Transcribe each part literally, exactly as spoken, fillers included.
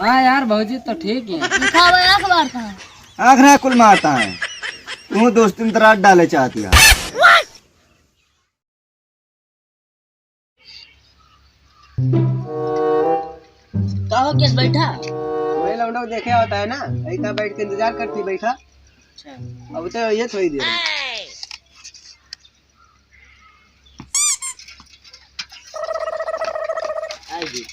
हाँ यार, भौजी तो ठीक है। दिखावा आँख मारता है। आँख ना कुल मारता है। तू दोस्ती में दरार डाले चाहती है। का हो केस, बैठा? वही लौंडो देखे होता है ना, ऐसा बैठ के इंतजार करती बैठा। अच्छा। अब तो ये थोड़ी देर। आई जी।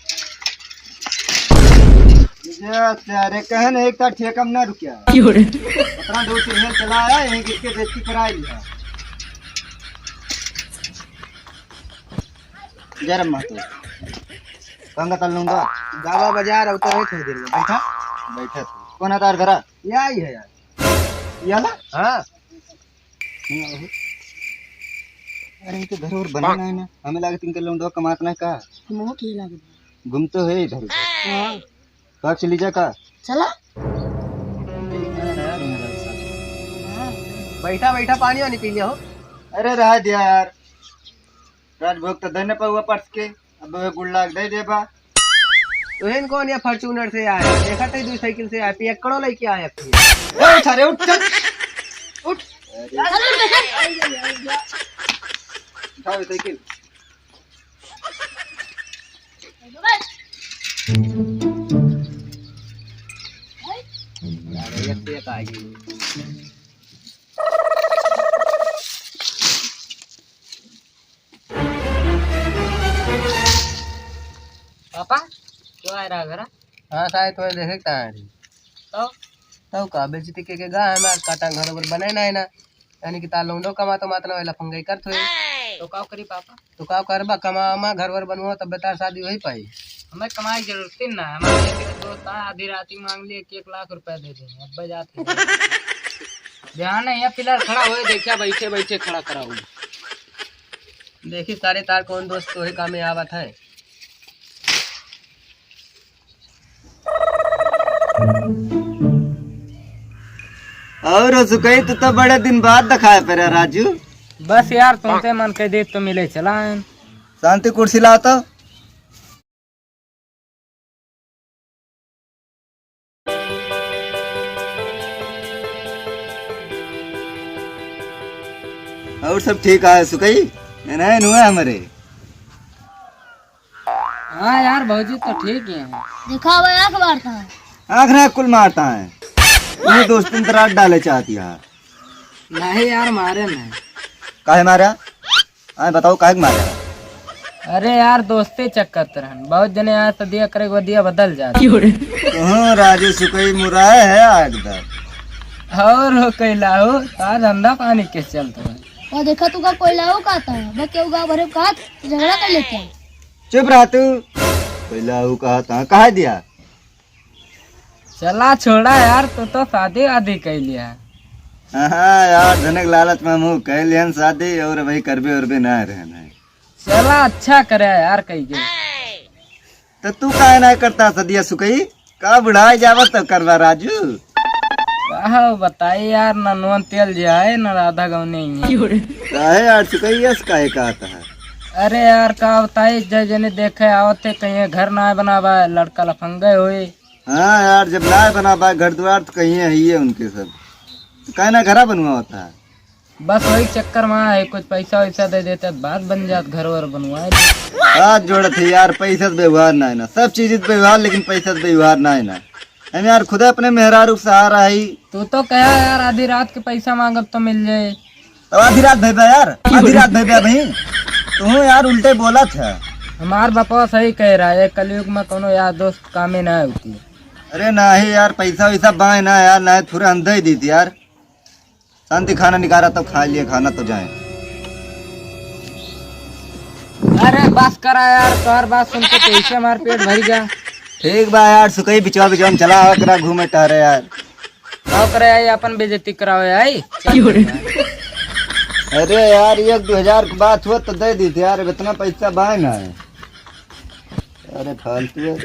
ये तेरे कहन एक ता ठेका में ना रुकिया। क्यों रे? अपना दो तीन जन चला आया, यहीं गिर के बेइज्जती कराई लिया। जय राम महतो। कहूँगा तल लूँगा। गावा बाजार अब तो है थोड़ी देर में। बैठा? बैठा था। कौन है तार घरा? यही है यार। ये वाला? हाँ। अरे, इनके घर और बने ना है ना। हमें लागत इनके लौंडवा कमात ना का। हमहू के लागत। घूमते हुए इधर उधर। हाँ। तो आप चली जा का? चला। हाँ। बैठा बैठा पानी वानी पी लिया हो। अरे रहा दिया यार, राजभोग तो देने पाऊंगा पर्स के। अब वह गुड़ लाग दे देबा। ओहन कौन या Fortuner से आया? देखा तो दू साइकिल से आया, पियक्कड़ो लेके आया फिर। ए, उठा रे, उठ, चल। उठ। अरे। उठाओ ये साइकिल। अरे, ये तो एक आ गई। पापा, क्यों आए रहा घर? हाँ, साहब, तो देखे का है? तो? तो का, बेइज्जती के, के गा है, हमार काटा घर वर बने ना है ना। यानी कि तार लौंडो कमा तो मात ना वेला फंगई करत होए। तो का करी पापा? तो का करबा, कमा मा घर वर बनवा, तब तार शादी वही पाई। हमें कमाई जरूरत ही ना, हमारे एक दोस्त आया, आधी रात ही मांग लिए कि एक लाख रुपया दे दे, अब जाते हैं। ध्यान है, यहाँ पिलर खड़ा हुए, देखा बैठे बैठे खड़ा कराऊ। देखी सारे तार कौन दोस्त तोहे कामे आवत है। और सुकई, तू तो बड़े दिन बाद दिखाए पड़ा राजू। बस यार, तुमसे मन के दे तो मिले चला आयन। शांति कुर्सी लाओ तो। और सब ठीक है सुकई? नहीं, नहीं हुआ हमारे। हाँ यार, भौजी तो ठीक ही है। देखा, वो आँख मारता है। आँख ना कुल मारता है। वो दोस्ती में दरार डाले चाहती है। नहीं यार, मारे नहीं। काहे मारा? आए बताओ, काहे के मारा? अरे यार, दोस्ती चक्कर त रहन। बहुत जने आए तो दिया करे, वो दिया बदल जाता। तुहूँ राजू सुकई मुराए है एकदम। और हो कैला हो, का धंधा पानी के चलत है? वो देखा तू का कोयला हो कहता है, बस केहू गाँव भरे का झगड़ा कर लेते हैं। चुप रहा तू। कोयला हो कहता, कहा दिया? चला छोड़ा यार, तू तो शादी वादी कर लिया। हाँ यार, धनक लालच में मुँह कर लियन शादी और भाई करबे उरबे ना रहन है। चला अच्छा करे यार कह के। तो तू काहे ना करता सदिया सुकई? का बुढ़ाए जावत तो करवा राजू? का बताई यार, ना नून तेल जाए, ना राधा गौने ही है। काहे यार सुकई, यस काहे कहत है? अरे यार का बताई, जय जने देखे आवत थे, कहीं घर ना बनावा, लड़का लफंगे होए। हाँ यार, जब ना बनावा घर द्वार तो कहीं है ही है उनके सब। तो काहे ना घरा बनवावत है? बस वही चक्कर में है, कुछ पैसा वैसा दे देते, बात बन जात, घर वर बनवाए दे। हाथ जोड़त है यार, पैसा से व्यवहार ना है ना, सब चीज से व्यवहार, लेकिन पैसा से व्यवहार ना है ना। हम यार खुद अपने मेहरारू के सहारा है। तू तो कहा यार, आधी रात के पैसा मांगब तो मिल जाए। तो आधी रात भैया यार, आधी रात भैया भाई, तू यार उल्टे बोलत है। हमार बापा सही कह रहा है, कलयुग में कोनो यार दोस्त कामे ना होती। अरे नहीं यार, पैसा वैसा बाय ना यार, नहीं थोड़े हम दे दी थी यार। शांति खाना निकाला तो खा लिए, खाना तो जाए। अरे बस करा यार, तोहर बात सुन के कैसे हमार पेट भर गया। ठीक बा यार, सुकई बिचवा बिचवा में चला आवा करा घूमे टहरे यार। आओ करे आई, अपन बेइज्जती करावे आई। अरे यार, एक दो हजार की बात हो तो दे दी थी यार, अब इतना पैसा बाय ना है। अरे फालतू है।